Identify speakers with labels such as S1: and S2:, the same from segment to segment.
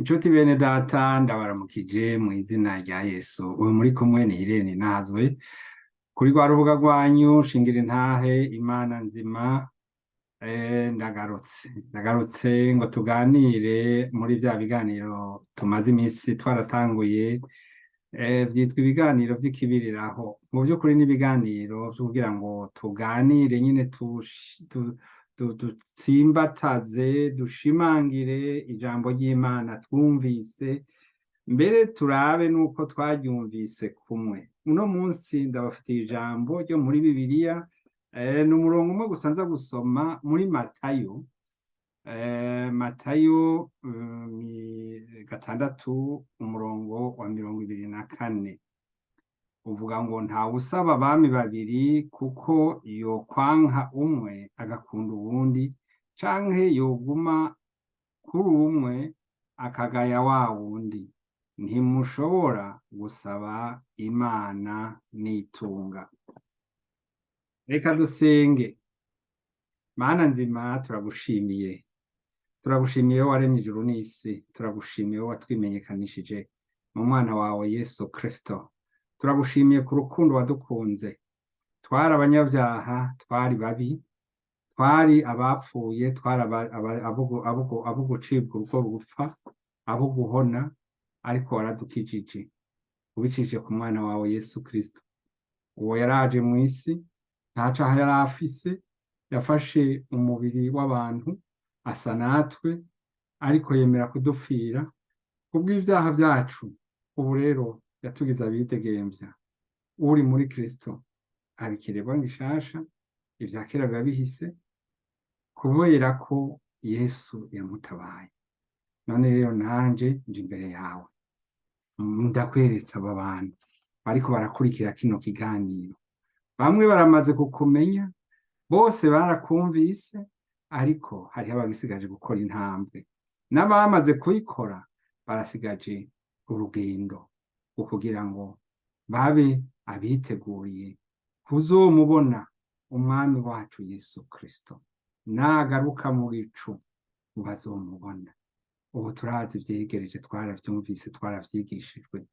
S1: Inshuti bene data, ndabaramukije mu izina rya Yesu. Uyu muri kumwe ni Irene Nazwe kuri rwa rubuga rwanyu Shingira Intahe Imana Nzima. Ndagarutse ngo tuganire muri vya biganiro tumaze iminsi twaratanguye, vyitwa ibiganiro vy'ikibiriraho. Mu vy'ukuri n'ibiganiro vyo kugira ngo tuganire nyine, dutsimbataze, dushimangire ijambo ry'Imana twumvise, mbere turabe nuko twaryumvise kumwe. Uno munsi ndabafitiye ijambo ryo muri Bibiliya, ni umurongo umwe gusa nza gusoma muri Matayo, Matayo 6, umurongo wa 24, uvuga ngo: "Ntawe usaba abami babiri, kuko yokwanka umwe agakunda uwundi, canke yoguma kuri umwe akagaya wa wundi. Ntimushobora gusaba Imana n'itunga." Reka dusenge. Mana nzima, turagushimiye, turagushimiye waremye ijuru n'isi, turagushimiye watwimenyekanishije mu mwana wawe Yesu Kristo, turagushimiye ku rukundo wadukunze. Twari abanyabyaha, twari babi, twari abapfuye, twari abo gucibwa urwo gupfa, abo guhona, ariko waradukijije ubicishije ku mwana wawe Yesu Kristo. Uwo yaraje mu isi nta caha yari afise, yafashe umubiri w'abantu asa natwe, ariko yemera kudupfira kubw'ivyaha vyacu. Ubu rero yatugize abidegemvya. Uri muri Kristo aba ikiremwa gishasha, ivya kera biba bihise, kubera ko Yesu yamutabaye. None rero nanje nje imbere yawe, ndakweretse aba bantu bariko barakurikira kino kiganiro. Bamwe baramaze kukumenya, bose barakumvise, ariko hariho abagisigaje gukora intambwe, n'abamaze kuyikora barasigaje urugendo rwo kugira ngo babe abiteguriye kuzomubona umwami wacu Yesu Kristo nagaruka mu bicu, bazomubona. Ubu turazi ivyegereje, twaravyumvise, twaravyigishijwe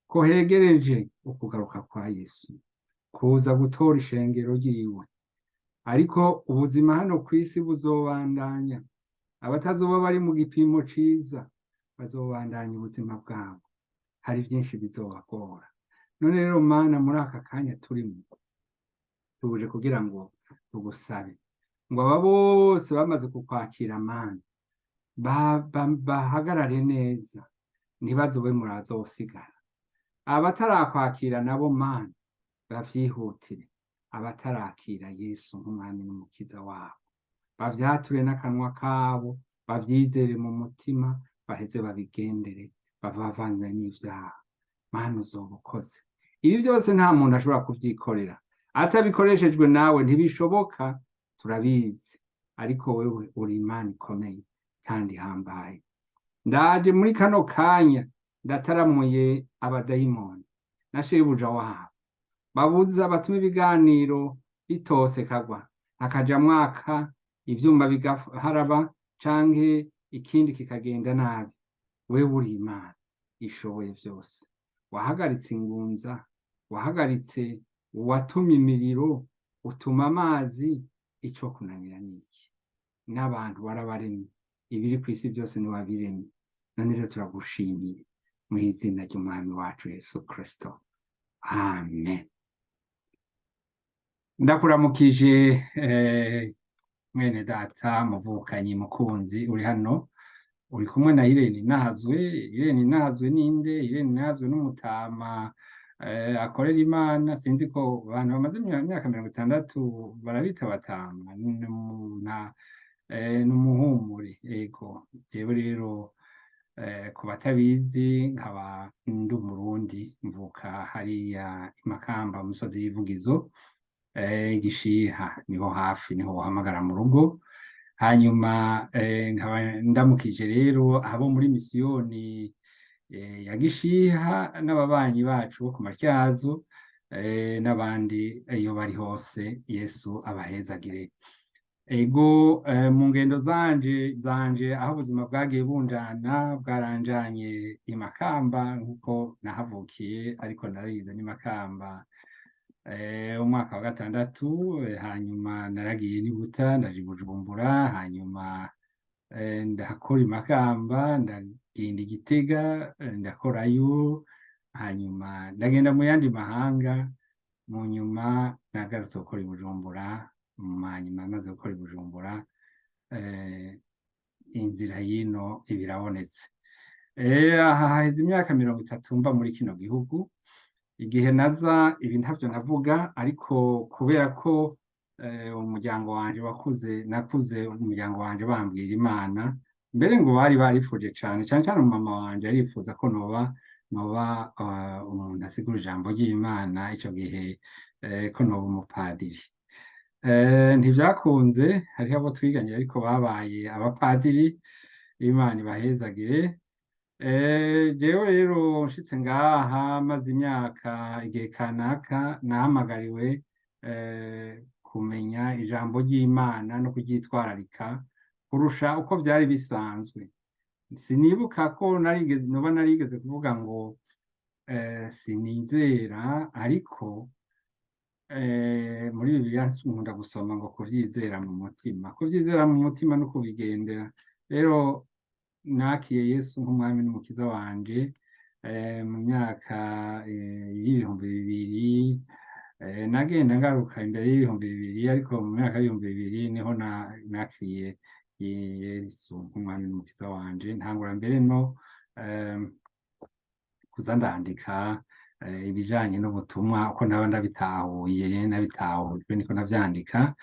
S1: ko hegereje ukugaruka kwa Yesu kuza gutora ishengero ryiwe. Ariko ubuzima hano kw'isi buzobandanya. Abatazoba bari mu gipimo ciza bazobandanya ubuzima bwabo, hari vyinshi bizobagora. None rero Mana, muri aka kanya turimo, tuje kugira ngo tugusabe ngo aba bose bamaze kukwakira, Mana, bahagarare neza, ntibazobe murazosigara. Abatarakwakira nabo, Mana, bavyihutire. Abatarakira Yesu nk'umwami n'umukiza wabo, bavyature n'akanwa kabo, bavyizere mu mutima, baheze babigendere, bavavanwe n'ivyaha. Mana, uzoba ukoze. Ibi byose nta muntu ashobora kuvyikorera atabikoreshejwe nawe, ntibishoboka, turabizi. Ariko wewe uri Imana ikomeye kandi ihambaye. Ndaje muri kano kanya, ndataramuye abadayimoni na shebuja wabo babuza, batuma ibiganiro bitosekagwa, hakaja mwaka ivyuma bigaharaba canke ikindi kikagenda nabi. Wewe uri Imana ishoboye vyose, wahagaritse ingunza, wahagaritse uwatumye imiriro, utuma amazi, ico kunanira niki? N'abantu warabaremye, ibiri kw'isi byose niwabiremye. None rero turagushimiye mu izina ry'umwami wacu Yesu Kristo, amen. Ndakuramukije, mwene data, muvukanyi, mukunzi uri hano. Uri kumwe na Irene Nahazwe. Irene Nahazwe ninde? Irene Nahazwe n'umutama akorera Imana. Sinzi ko abantu bamaze imyaka 60 barabita batama. N'umuhumure. Ego, jewe rero, ku batabizi, nkaba ndi Umurundi, mvuka hariya i Makamba, musozi y'Ivugizo, Gishiha, niho hafi, niho uhamagara mu rugo. Hanyuma nkaba ndamukije rero abo muri misiyoni ya Gishiha n'ababanyi bacu bo ku Matyazo, n'abandi iyo bari hose. Yesu abahezagire. Ego, mu ngendo zanje aho ubuzima bwagiye bunjana, bwaranjanye i Makamba nkuko nahavukiye, ariko narize n'i Makamba umwaka wa gatandatu, hanyuma naragiye n'i Buta, ndaja i Bujumbura, hanyuma ndakora i Makamba, ndagenda i Gitega, ndakorayo, hanyuma ndagenda mu yandi mahanga. Mu nyuma nagarutse gukora i Bujumbura, hanyuma maze gukora i Bujumbura, inzira y'ino iba irabonetse. Aha haheze imyaka 30 mba muri kino gihugu. Igihe naza ibi ntavyo navuga, ariko kubera ko umuryango wanje wakuze, nakuze umuryango wanje bambwira Imana, mbere ngo bari barifuje cane cane cane mama wanje arifuza ko noba umuntu asigura ijambo ry'Imana, ico gihe ko noba umupadiri. Ntivyakunze, hariho abo twiganye ariko babaye abapadiri, Imana ibahezagire. Jewe rero nshitse ngaha maze imyaka igihe kanaka, nahamagariwe kumenya ijambo ry'Imana no kuryitwararika kurusha uko vyari bisanzwe. Sinibuka ko narigeze, noba narigeze kuvuga ngo sinizera, ariko muri Bibiliya nkunda gusoma ngo kuvyizera mu mutima. Kuvyizera mu mutima no kubigendera. Rero nakiye Yesu nk'umwami n'umukiza wanje mu myaka y'2000, nagenda ngaruka imbere y'2000, ariko mu myaka y'2000 niho nakiriye Yesu nk'umwami n'umukiza wanje, ntangura mbere no kuza ndandika ibijanye n'ubutumwa uko naba ndabitahuye, nabitahujwe niko navyandika.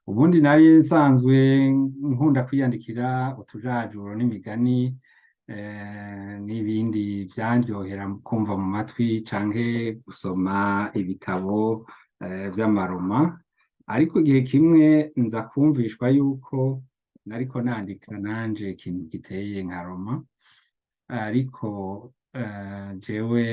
S1: Ubundi nari nsanzwe nkunda kwiyandikira utujajuro n'imigani, n'ibindi vyandyohera kumva mu matwi canke gusoma ibitabo vy'amaroma, ariko igihe kimwe nza kumvishwa yuko nariko nandika nanje ikintu giteye nka roma, ariko jewe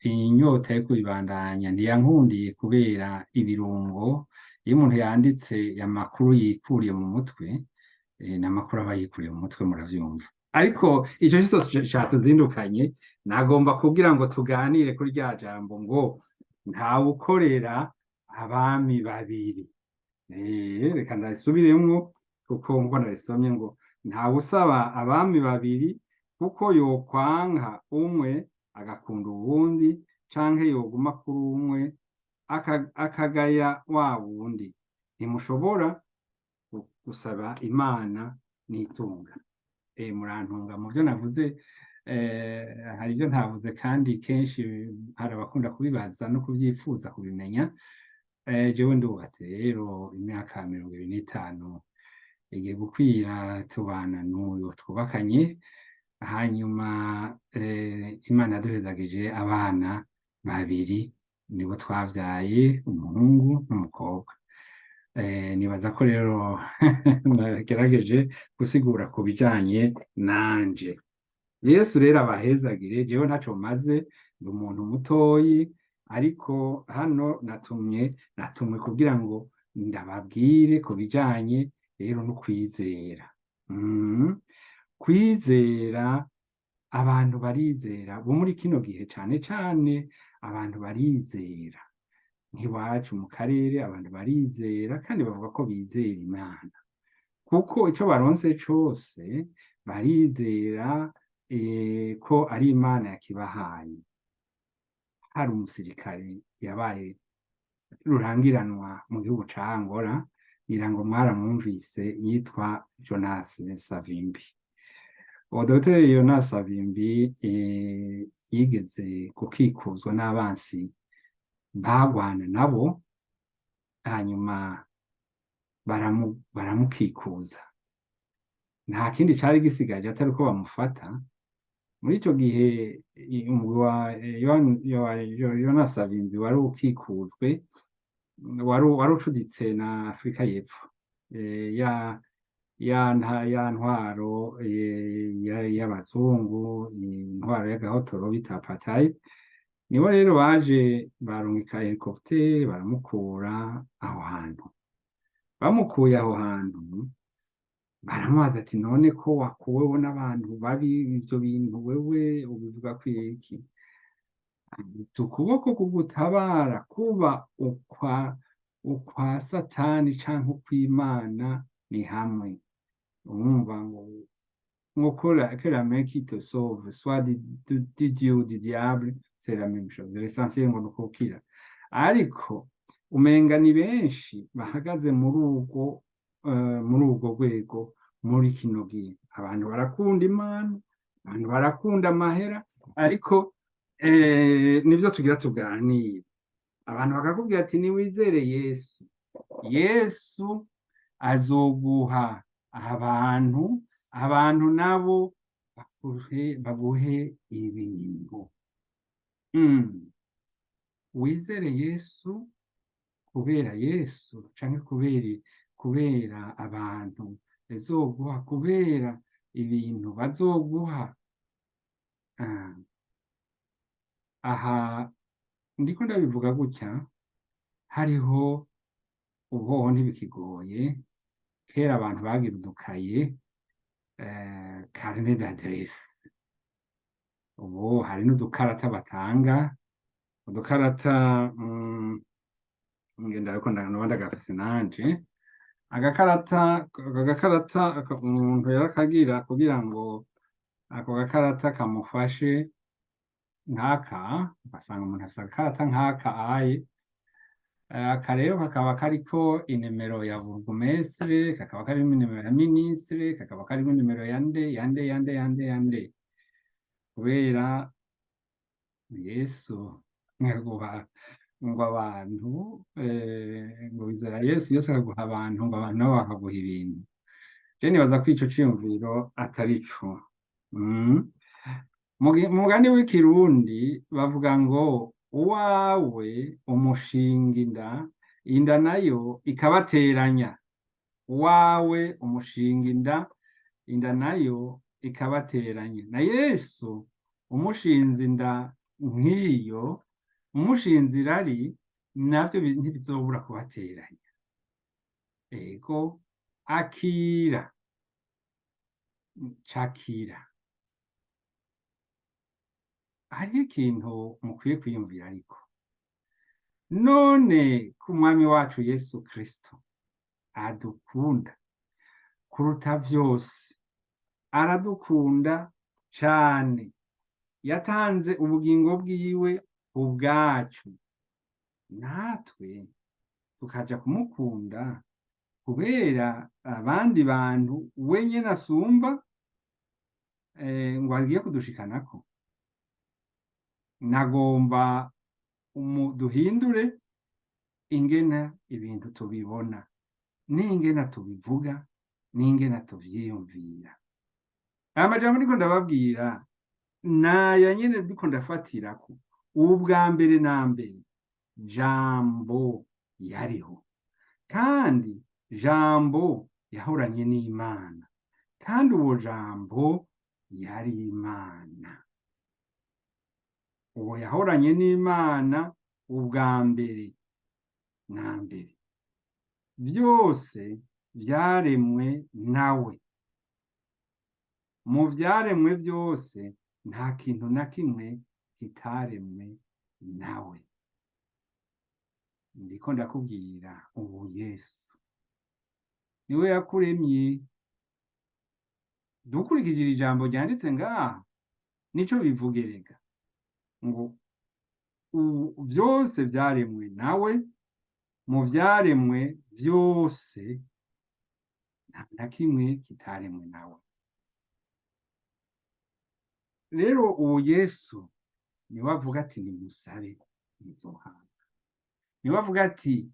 S1: inyota yo kubibandanya ntiyankundiye kubera ibirungo. Iyo umuntu yanditse amakuru yikuriye mu mutwe, n'amakuru aba yikuriye mu mutwe, muravyumva. Ariko ico cyose catuzindukanye, nagomba kugira ngo tuganire kuri rya jambo ngo ntawukorera abami babiri. Reka ndarisubiremwo kuko nkuko narisomye ngo ntawusaba abami babiri, kuko yokwanka umwe agakunda uwundi, canke yoguma kuri umwe akagaya wa wundi. Ntimushobora gusaba Imana n'itunga. Murantunga mu byo navuze, hari ibyo ntavuze, kandi kenshi hari abakunda kubibaza no kubyifuza kubimenya. Jewe ndubatse rero, imyaka 25 igiye gukwira tubana n'uyu twubakanye, hanyuma Imana yaduhezagije abana babiri, nibo twavyaye, umuhungu n'umukobwa. Nibaza ko rero nagerageje gusigura ku bijanye nanje. Yesu rero abahezagire. Jewe ntaco maze, ndi umuntu mutoyi, ariko hano natumwe kugira ngo ndababwire ku bijanye rero no kwizera. Kwizera, abantu barizera bo muri kino gihe, cane cane abantu barizera nk'iwacu mu karere, abantu barizera kandi bavuga ko bizera Imana, kuko ico baronse cose barizera ko ari Imana yakibahaye. Hari umusirikare yabaye rurangiranwa mu gihugu ca Angola, ngira ngo mwaramwumvise, yitwa Jonas Savimbi. Uwo Dr Jonas Savimbi yigeze gukikuzwa n'abansi bagwana nabo, hanyuma baramukikuza, nta kindi cari gisigaje atari uko bamufata. Muri ico gihe umugwi wa Jonas Savimbi wari ukikujwe, wari ucuditse na Afrika y'Epfo, ya ntwaro y'abazungu, intwaro y'agahotoro bita apartheid. Nibo rero baje barungika hélicoptère, baramukura aho hantu. Bamukuye aho hantu, baramubaza ati: "None ko wakuweho n'abantu babi, ivyo bintu wewe ubivuga kwiki?" Ati: "Ukuboko kugutabara kuba ukwa Satani canke ukw'Imana ni hamwe." Urumva ngo que la main qui te sauve soit du Dieu ou du diable, c'est la même chose, l'essentiel ngo nukukira. Ariko umenga ni benshi bahagaze muri urwo rwego muri kino gihe. Abantu barakunda Imana, abantu barakunda amahera, ariko nibyo tugira tuganire. Abantu bakakubwira ati: "Niwizere Yesu, Yesu azoguha abantu, abantu nabo baguhe ibintu." Wizere Yesu kubera Yesu canke kubera abantu bazoguha, kubera ibintu bazoguha? Aha ndiko ndabivuga gutya, hariho ubuhoho ntibikigoye. Kera abantu bagira udukaye, carnet d'adresse. Ubu hari n'udukarata batanga, udukarata. Ngenda ariko noba ndagafise nanje agakarata. Aka gakarata umuntu yarakagira kugira ngo ako gakarata kamufashe nk'aka, ugasanga umuntu afise agakarata nk'aka aye. Aka rero kakaba kariko inimero ya bourgmestre, kakaba karimo inimero ya ministre, kakaba karimo inimero ya nde, ya nde, ya nde, ya nde, ya nde, kubera Yesu nkaguha ngo abantu, ngo wizera Yesu, Yesu akaguha abantu, ngo abantu nabo bakaguha ibintu. Je nibaza ko ico ciyumviro atari co. Mu mugani w'Ikirundi bavuga ngo uwawe umushinga inda, inda nayo ikabateranya. Uwawe umushinga inda, inda nayo ikabateranya. Na Yesu umushinze inda nk'iyo, umushinze irari, navyo ntibizobura kubateranya. Ego, akira cakira. Hariho ikintu mukwiye kwiyumvira ariko: none ko Umwami wacu Yesu Kristo adukunda kuruta vyose, aradukunda cane, yatanze ubugingo bwiwe ubwacu, natwe tukaja kumukunda kubera abandi bantu we nyene asumba, ngo agiye kudushikanako? Nagomba duhindure ingena ibintu tubibona, n'ingena tubivuga, n'ingena tuvyiyumvira. Aya majambo ndiko ndababwira naya nyene ndiko ndafatirako. Ubwa mbere na mbere Jambo yariho, kandi Jambo yahoranye n'Imana, kandi uwo Jambo yari Imana. Uwo yahoranye n'Imana ubwa mbere na mbere. Byose byaremwe nawe, mu vyaremwe byose nta kintu na kimwe kitaremwe nawe. Ndiko ndakubwira ubu Yesu niwe yakuremye. Dukurikije iri jambo ryanditse ngaha, nico bivugerega ngo byose byaremwe nawe, mu vyaremwe byose nta na kimwe kitaremwe nawe. Rero uwo Yesu niwe avuga ati: "Nimusabe muzohabwa." Niwe avuga ati: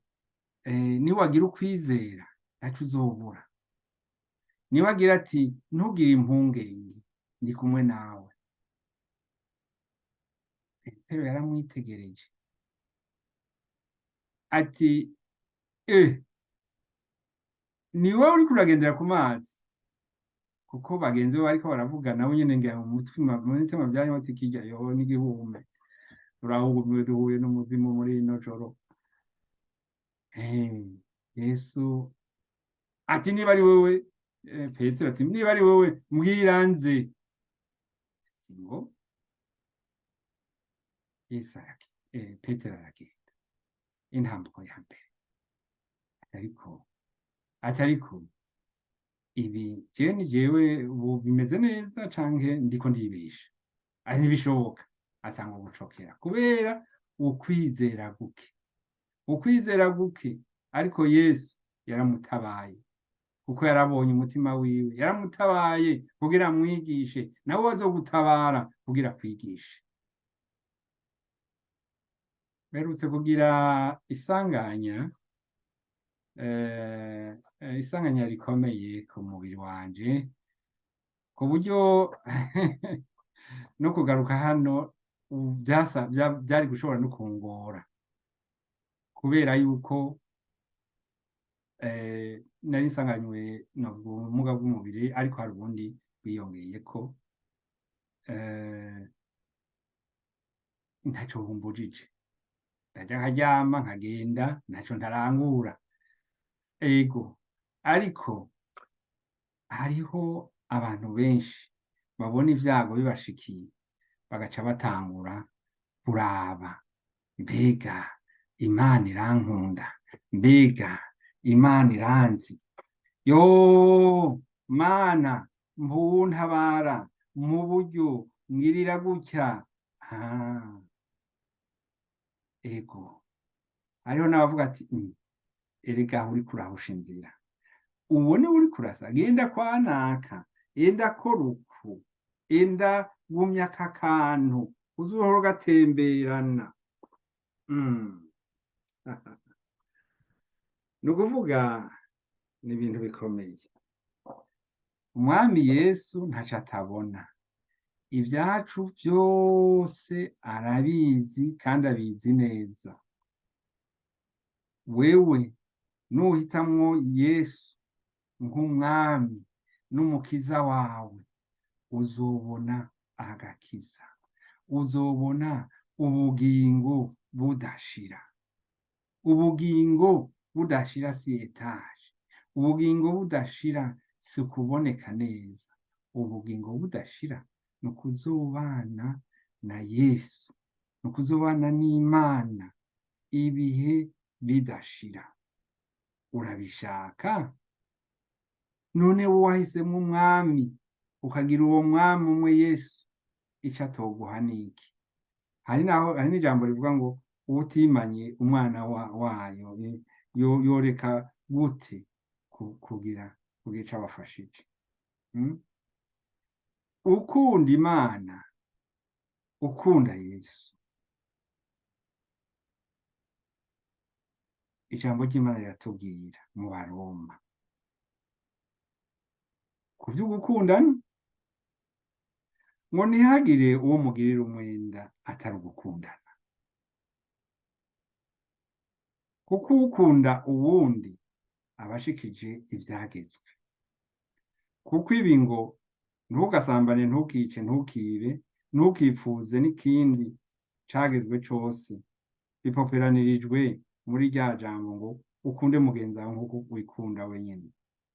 S1: "Niwagira ukwizera ntaco uzobura." Niwe agira ati: "Ntugire impungenge, ndi kumwe nawe." Petero yaramwitegereje ati: "Ni wowe uriko uragendera ku mazi?" Kuko bagenzi be bariko baravuga, nabo nyene ngira mu mutima, mu mitima vyari bati: "Kirya yo n'igihume, turahumiwe, duhuye n'umuzimu muri ino joro." Yesu Ati niba ari wewe, Petero ati niba ari wewe mbwiranze. Ati ngo Yesu Petero aragenda intambuko ya mbere, atariko ibi jewe ni jewe ubu bimeze neza canke ndiko ndibesha? Ari ntibishoboka. Atanga gucokera kubera ukwizera guke, ukwizera guke. Ariko Yesu yaramutabaye kuko yarabonye umutima wiwe, yaramutabaye kugira amwigishe. Nawe bazogutabara kugira kwigishe. Mperutse kugira isanganya, isanganya rikomeye ku mubiri wanje, ku buryo no kugaruka hano byari gushobora no kungora, kubera yuko nari nsanganywe ubumuga bw'umubiri, ariko hari ubundi bwiyongeyeko. Ntaco bumbujije, ndaja nkaryama nkagenda, ntaco ntarangura. Ego, ariko hariho abantu benshi babona ivyago bibashikiye bagaca batangura kuraba: mbega Imana irankunda? Mbega Imana iranzi? Yo Mana, mpuntabara mu buryo ngirira gutya. Ah, ego, hariho n'abavuga ati erega uriko urahusha inzira, uwo niwe uriko urasa, genda kwa naka, enda kora uku, enda gumya aka kantu uzohora ugatemberana." Ni ukuvuga ni ibintu bikomeye. Umwami Yesu ntaco atabona, ibyacu byose arabizi kandi abizi neza. Wewe nuhitamwo Yesu nk'umwami n'umukiza wawe, uzobona agakiza, uzobona ubugingo budashira. Ubugingo budashira si étage, ubugingo budashira si ukuboneka neza, ubugingo budashira ni ukuzobana na Yesu, ni ukuzobana n'Imana ibihe bidashira. Urabishaka? None wowe wahisemwo umwami, ukagira uwo mwami umwe Yesu, ico atoguha niki? Hari naho hari n'ijambo rivuga ngo utimanye umwana wayo yoreka gute kugira ico abafashije? Ukunda Imana, ukunda Yesu, ijambo ry'Imana riratubwira mu Baroma ku vy'ugukundana ngo ntihagire uwo mugirira umwenda atari ugukundana, kuko ukunda uwundi aba ashikije ivyagezwe. Kuko ibi ngo ntugasambane, ntukice, ntukibe, ntukipfuze n'ikindi cagezwe cose, bipoperanirijwe muri rya jambo ngo ukunde mugenzi wawe nk'uko wikunda wenyene.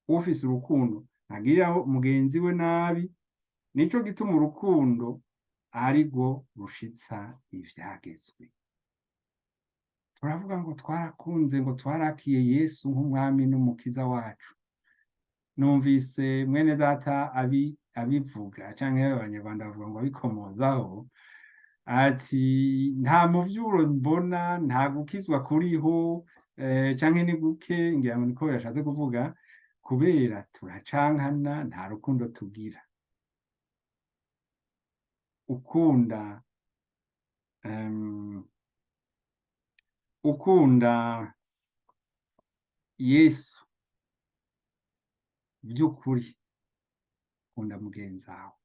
S1: Ufise urukundo ntagirira mugenzi we nabi, nico gituma urukundo ari rwo rushitsa ivyagezwe. Turavuga ngo twarakunze, ngo twarakiye Yesu nk'umwami n'umukiza wacu. Numvise mwene data abivuga, canke abanyarwanda bavuga ngo abikomozaho, ati nta muvyuro mbona, nta gukizwa kuriho, canke ni guke, ngira ngo niko yashatse kuvuga, kubera turacankana, nta rukundo tugira. Ukunda ukunda Yesu by'ukuri, ukunda mugenzi wawe,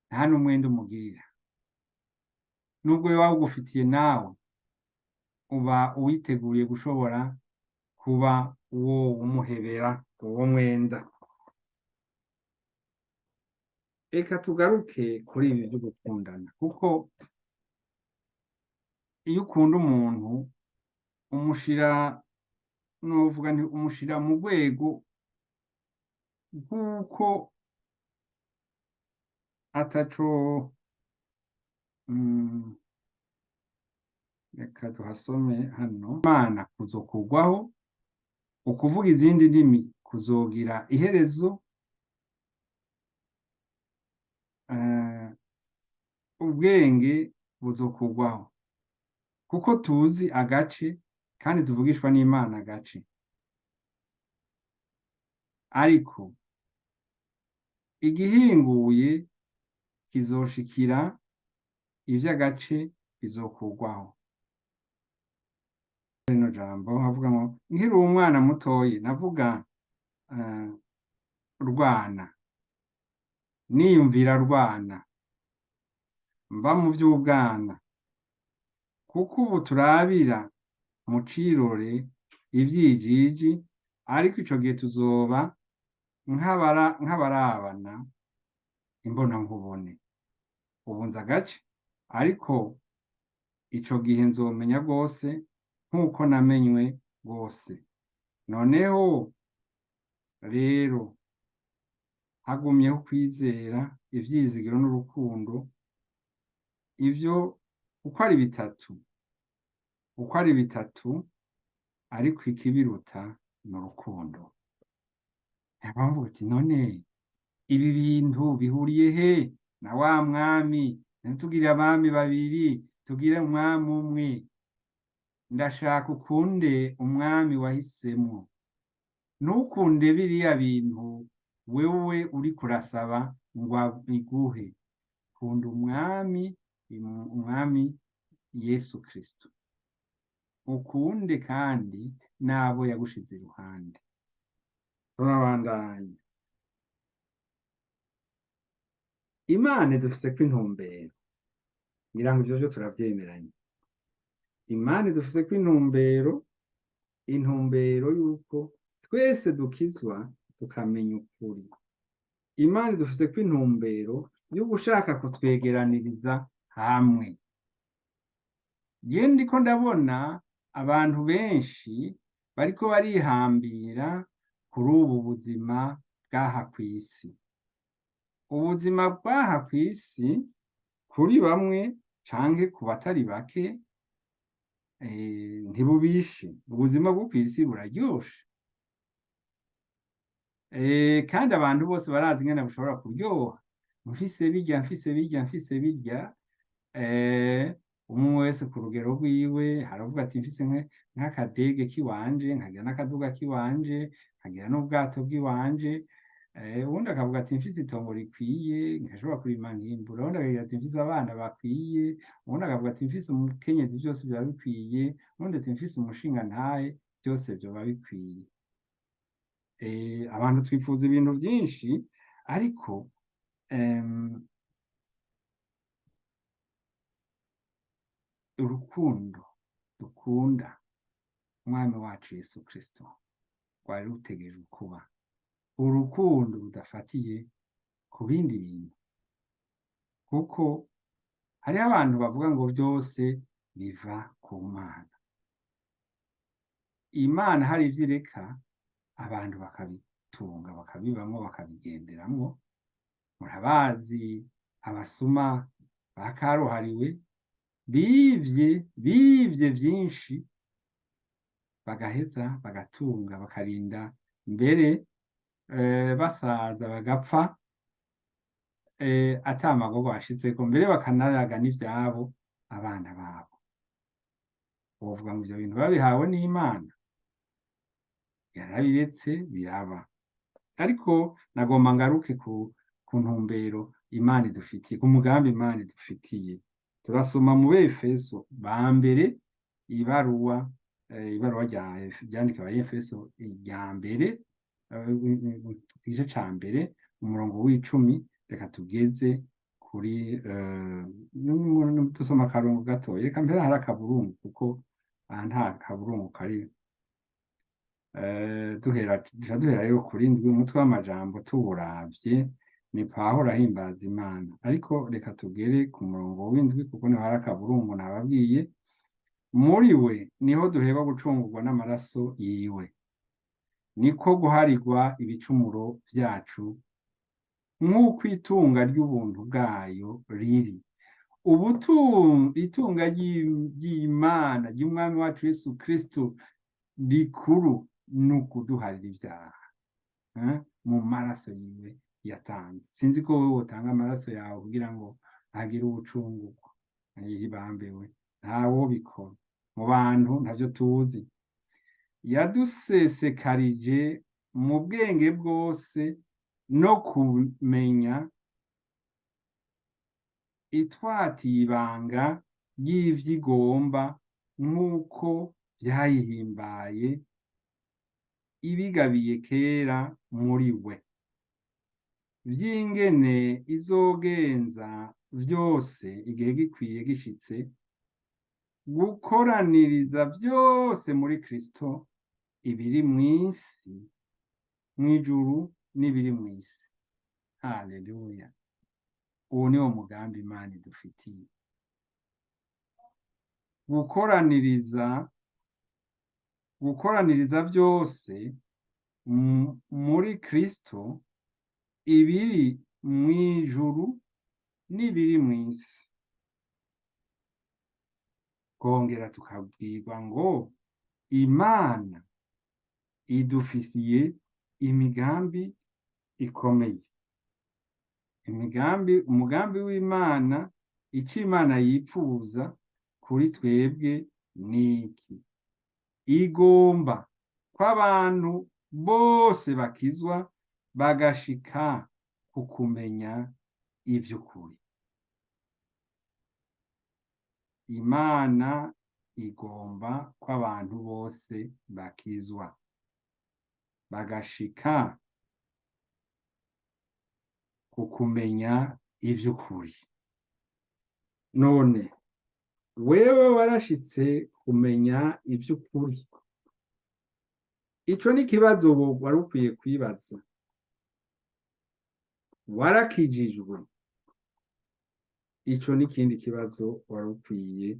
S1: nta n'umwenda umugirira, nubwo yoba awugufitiye, nawe uba uwiteguye gushobora kuba uwo umuhebera uwo mwenda. Reka tugaruke kuri ibi byo gukundana, kuko iyo ukunda umuntu umushira Novuga nti umushira mu rwego rw'uko ataco. Reka tuhasome hano. Imana kuzokugwaho, ukuvuga izindi ndimi kuzogira iherezo, ubwenge buzokugwaho, kuko tuzi agace kandi tuvugishwa n'Imana agace. Ariko igihinguye kizoshikira ivy'agace bizokugwaho. Rino jambo havuga ngo: "Nkiri umwana mutoyi navuga rwana, niyumvira rwana, mba mu vy'ubwana. Kuko ubu turabira mu cirore ivyijiji, ariko ico gihe tuzoba nk'abarabana imbonankubone. Ubu nzi agace, ariko ico gihe nzomenya rwose nk'uko namenywe rwose. Noneho rero hagumyeho kwizera, ivyizigiro n'urukundo, ivyo uko ari bitatu, uko ari bitatu, ariko ikibiruta ni urukundo." Bavuga uti: "None ibi bintu bihuriye he na wa mwami? Ntitugire abami babiri, tugire umwami umwe." Ndashaka ukunde umwami wahisemwo, ntukunde biriya bintu wewe uriko urasaba ngo abiguhe. Kunda umwami, umwami Yesu Kristo, ukunde kandi n'abo yagushize iruhande. Turabandanya. Imana idufiseko intumbero, ngira ngo ivyo vyo turavyemeranya. Imana idufiseko intumbero, intumbero y'uko twese dukizwa tukamenya ukuri. Imana idufiseko intumbero yo gushaka kutwegeraniriza hamwe. Je ndiko ndabona abantu benshi bariko barihambira kuri ubu buzima bw'aha kw'isi. Ubuzima bw'aha kw'isi kuri bamwe canke ku batari bake ntibubishe. Ubuzima bwo kw'isi buraryoshe, kandi abantu bose barazi ingene bushobora kuryoha. Mfise birya, mfise birya, mfise birya, umwe wese ku rugero rwiwe. Haravuga ati: "Mfise nk'akadege kiwanje, nkagira n'akaduga kiwanje, nkagira n'ubwato bw'iwanje." Uwundi akavuga ati: "Mfise itongo rikwiye, nkashobora kurima nkimbura." Uwundi akagira ati: "Mfise abana bakwiye." Uwundi akavuga ati: "Mfise umukenyezi, byose biba bikwiye." Uwundi ati: "Mfise umushingantahe, byose vyoba bikwiye." Abantu twifuza ibintu byinshi, ariko urukundo dukunda umwami wacu Yesu Kristo rwari rutegerejwe kuba urukundo rudafatiye ku bindi bintu, kuko hariho abantu bavuga ngo byose biva ku Mana. Imana hari ivyo ireka abantu bakabitunga, bakabibamwo, bakabigenderamwo. Murabazi abasuma ba karuhariwe bivye, bivye vyinshi, bagaheza bagatunga, bakarinda mbere basaza bagapfa ata magogo bashitseko, mbere bakanaraga n'ivyabo abana babo. Wovuga ngo ivyo bintu babihawe n'Imana? Yarabiretse biraba. Ariko nagomba ngaruke ku ntumbero Imana idufitiye, ku mugambi Imana idufitiye. Turasoma mu Befeso ba mbere, ibaruwa ryandika Abaefeso rya mbere, igice ca mbere, umurongo w'10. Reka tugeze kuri dusoma akarongo gatoya. Reka mbere hari akaburungu, kuko aha nta kaburungu kari. Duhera, duca duhera rero kuri 7. Umutwe w'amajambo tuwuravye ni Pawulo ahimbaza Imana, ariko reka tugere ku murongo w'7 kuko niho hari akaburungu nababwiye. Muri we niho duheba gucungurwa n'amaraso yiwe. Niko guharirwa ibicumuro vyacu nk'uko itunga ry'ubuntu bwayo riri. Itunga ry'Imana, ry'Umwami wacu Yesu Kristo rikuru, ni ukuduharira ivyaha mu maraso yiwe yatanze. Sinzi ko wowe wotanga amaraso yawe kugira ngo hagire ubucungurwa. Yibambewe, ntawobikora mu bantu, ntavyo tuzi. Yadusesekarije mu bwenge bwose no kumenya, itwatiye ibanga ry'ivy'igomba nk'uko vyayihimbaye, ibigabiye kera muri we, vy'ingene izogenza vyose igihe gikwiye gishitse, gukoraniriza vyose muri Kristo, ibiri mw'isi, mw'ijuru n'ibiri mw'isi. Haleluya! Uwo niwo mugambi Imana idufitiye, gukoraniriza byose muri Kristo, ibiri mw'ijuru n'ibiri mw'isi. Kongera tukabwirwa ngo Imana idufisiye imigambi ikomeye. Imigambi, umugambi w'Imana, icyo Imana yipfuza kuri twebwe ni iki? Igomba ko abantu bose bakizwa, bagashika ku kumenya ivy'ukuri. Imana igomba ko abantu bose bakizwa, bagashika ku kumenya ivy'ukuri. None wewe warashitse kumenya ivy'ukuri? Ico ni ikibazo wari ukwiye kwibaza. Warakijijwe? Ico ni ikindi kibazo wari ukwiye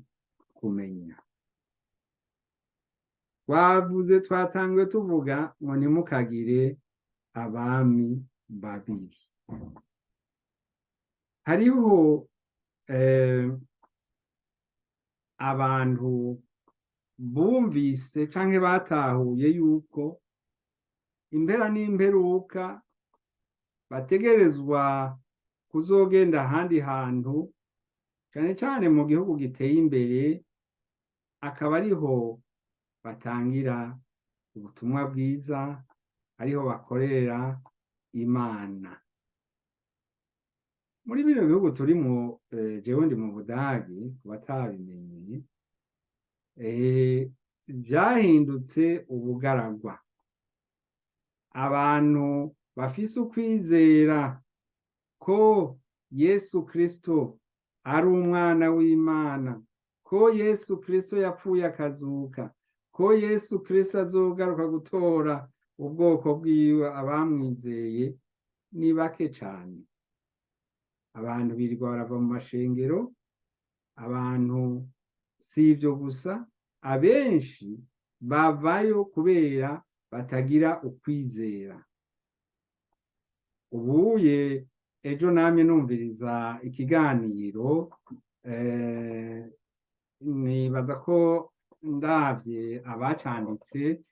S1: kumenya. Twavuze, twatanguye tuvuga ngo ntimukagire abami babiri. Hariho abantu bumvise canke batahuye yuko impera n'imperuka bategerezwa kuzogenda ahandi hantu, cane cane mu gihugu giteye imbere, akaba ariho batangira ubutumwa bwiza, ariho bakorera Imana. Muri bino bihugu turimwo, jewe ndi mu Budagi ku batabimenye, vyahindutse ubugaragwa. Abantu bafise ukwizera ko Yesu Kristo ari umwana w'Imana, ko Yesu Kristo yapfuye akazuka, ko Yesu Kristo azogaruka gutora ubwoko bwiwe abamwizeye, ni bake cane. Abantu birirwa barava mu mashengero. Abantu si ivyo gusa, abenshi bavayo kubera batagira ukwizera. Ubuye ejo namye numviriza ikiganiro, nibaza ko ndavye abacanditse,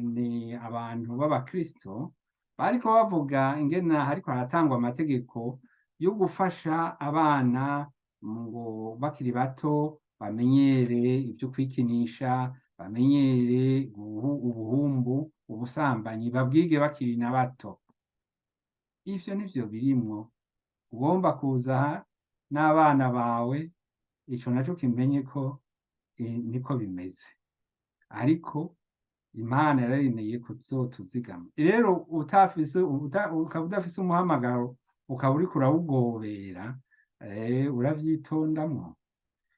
S1: ni abantu b'abakristo, bariko bavuga ingene hariko haratangwa amategeko yo gufasha abana ngo bakiri bato bamenyere ivyo kwikinisha, bamenyere ubuhumbu, ubusambanyi, babwige bakiri na bato. Ivyo nivyo birimwo. Ugomba kuza n'abana bawe, ico naco kimenye ko niko bimeze. Ariko Imana yararemeye kuzotuzigama. Rero utafise, ukaba udafise umuhamagaro, ukaba uriko urawugobera, uravyitondamwo.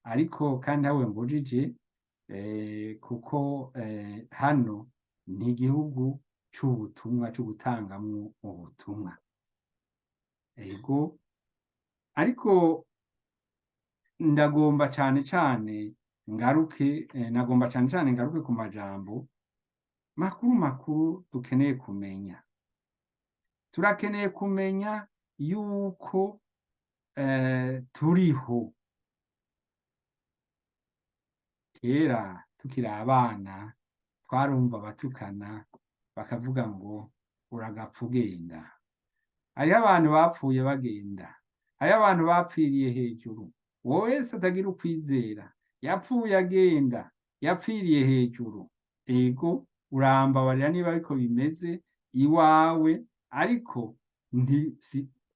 S1: Ariko kandi ntawe mbujije, kuko hano ni igihugu c'ubutumwa, co gutangamwo ubutumwa. Ego, ariko ndagomba cane cane ngaruke, nagomba cane cane ngaruke ku majambo Makuru makuru dukeneye kumenya, turakeneye kumenya yuko turiho. Kera tukiri abana twarumva batukana bakavuga ngo uragapfa ugenda. Hariho abantu bapfuye bagenda, hariho abantu bapfiriye hejuru. Uwo wese atagira ukwizera yapfuye agenda, yapfiriye hejuru. Ego, urambabarira niba ariko bimeze iwawe, ariko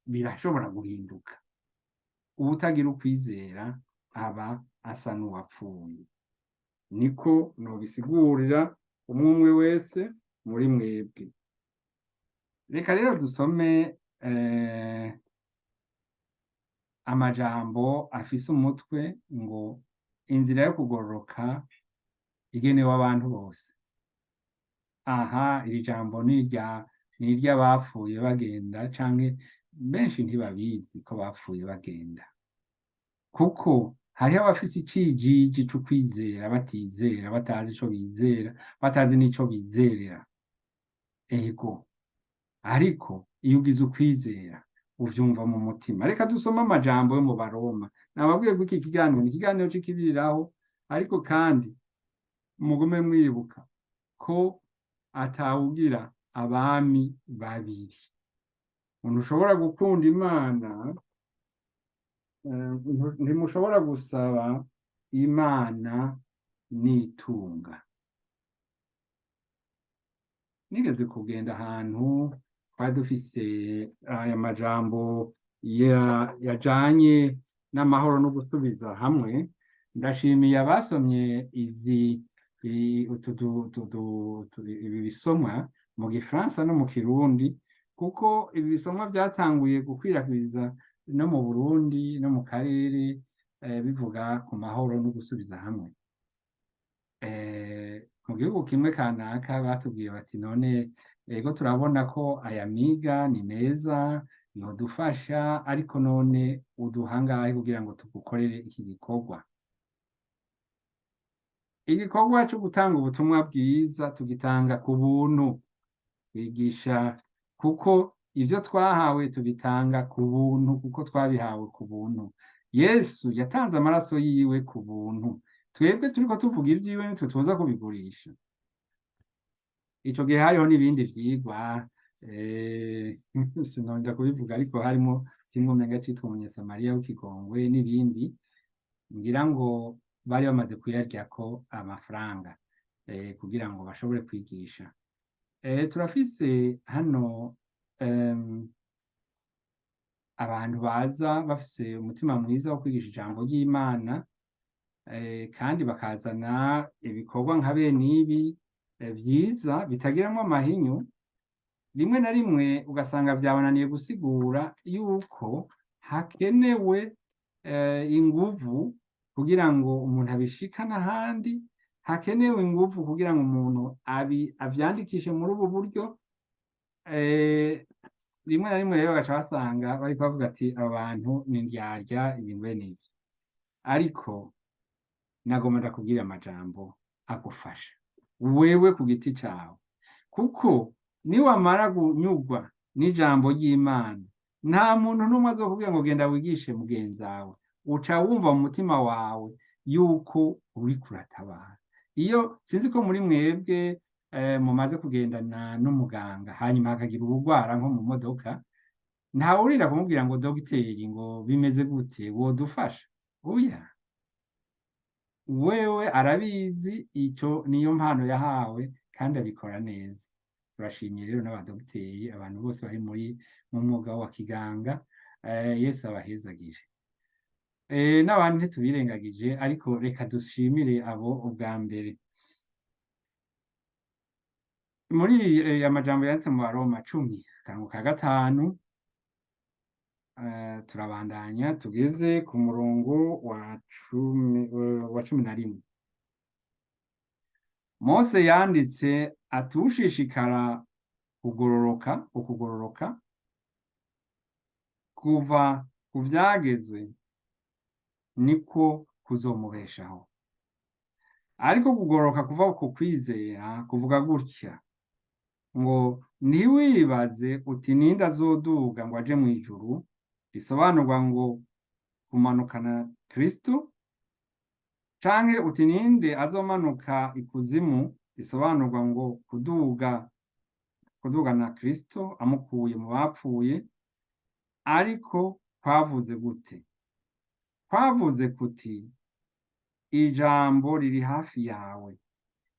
S1: birashobora guhinduka. Uwutagira ukwizera aba asa n'uwapfuye. Niko nobisigurira umwe umwe wese muri mwebwe. Reka rero dusome amajambo afise umutwe ngo inzira yo kugororoka igenewe abantu bose. Aha iri jambo ni iry'abapfuye bagenda, canke benshi ntibabizi ko bapfuye bagenda, kuko hariho abafise icijiji co kwizera batizera, batazi ico bizera, batazi n'ico bizerera. Ego, ariko iyo ugize ukwizera uvyumva mu mutima. Reka dusome amajambo yo mu Baroma. Nababwiye ko iki kiganiro ni ikiganiro c'ikibiriraho, ariko kandi mugume mwibuka ko atawugira abami babiri. Umuntu ushobora gukunda Imana, ntimushobora gusaba Imana n'itunga. Nigeze kugenda ahantu twari dufise aya majambo yajanye n'amahoro no gusubiza hamwe. Ndashimiye abasomye izi ibi bisomwa mu Gifaransa no mu Kirundi, kuko ibi bisomwa byatanguye gukwirakwiza no mu Burundi no mu karere, bivuga ku mahoro no gusubiza hamwe. Mu gihugu kimwe kanaka batubwiye bati none ego turabona ko aya miga ni meza yodufasha, ariko none uduha angahe kugira ngo tugukorere iki gikorwa? Igikorwa cyo gutanga ubutumwa bwiza tugitanga ku buntu, twigisha kuko ivyo twahawe tubitanga ku buntu, kuko twabihawe ku buntu. Yesu yatanze amaraso yiwe ku buntu, twebwe turiko tuvuga ibyiwe nitwe tuza kubigurisha. Ico gihe hariho n'ibindi vyigwa, sinonja kubivuga, ariko harimo kimwe umenga citwa Umunyasamariya w'ikigongwe n'ibindi, ngira ngo bari bamaze kuyaryako amafaranga kugira ngo bashobore kwigisha. Turafise hano abantu baza bafise umutima mwiza wo kwigisha ijambo ry'Imana, kandi bakazana ibikorwa nka bene ibi vyiza bitagiramwo amahinyu. Rimwe na rimwe ugasanga vyabananiye gusigura yuko hakenewe inguvu kugira ngo umuntu abishikane ahandi, hakenewe inguvu kugira ngo umuntu avyandikishe muri ubu buryo. Rimwe na rimwe rero bagaca basanga bariko bavuga ati aba bantu ni indyarya, ibintu bene ivyo. Ariko nagomba ndakubwira amajambo agufasha wewe ku giti cawe, kuko niwamara kunyurwa n'ijambo ry'Imana, nta muntu n'umwe azokubwira ngo genda wigishe mugenzawe. Uca wumva mu mutima wawe yuko uriko uratabara. Iyo sinzi ko muri mwebwe mumaze kugendana n'umuganga, hanyuma hakagira ubugwara nko mu modoka, ntawe urira kumubwira ngo dogiteri ngo bimeze gute, wodufasha? Oya, wewe arabizi, ico niyo mpano yahawe kandi abikora neza. Turashimiye rero n'abadogiteri, abantu bose bari muri mu mwuga wa kiganga, Yesu abahezagire. N'abandi ntitubirengagije, ariko reka dushimire abo ubwa mbere. Muri amajambo yanditse mu Baroma 10 akarongo ka 5, turabandanya tugeze ku murongo wa 11. Mose yanditse ati ushishikara kugororoka, ukugororoka kuva ku vyagezwe niko kuzomubeshaho. Ariko kugororoka kuva ku kwizera kuvuga gutya ngo ntiwibaze uti ninde azoduga ngo aje mu ijuru, risobanurwa ngo kumanukana Kristo, canke uti ninde azomanuka ikuzimu, risobanurwa ngo kudugana Kristo amukuye mu bapfuye. Ariko kwavuze gute? Kwavuze kuti ijambo riri hafi yawe,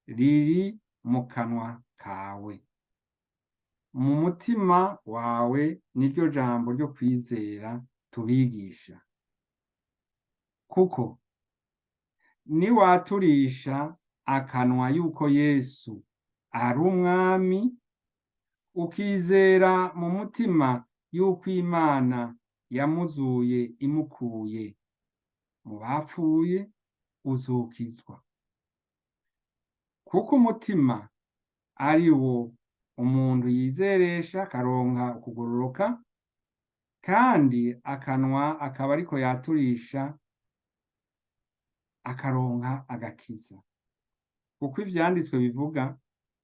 S1: riri mu kanwa kawe, mu mutima wawe, niryo jambo ryo kwizera tubigisha. Kuko niwaturisha akanwa yuko Yesu ari umwami, ukizera mu mutima yuko Imana yamuzuye imukuye mu bapfuye, uzokizwa. Kuko umutima ari wo umuntu yizeresha akaronka ukugororoka, kandi akanwa akaba ariko yaturisha akaronka agakiza. Kuko ivyanditswe bivuga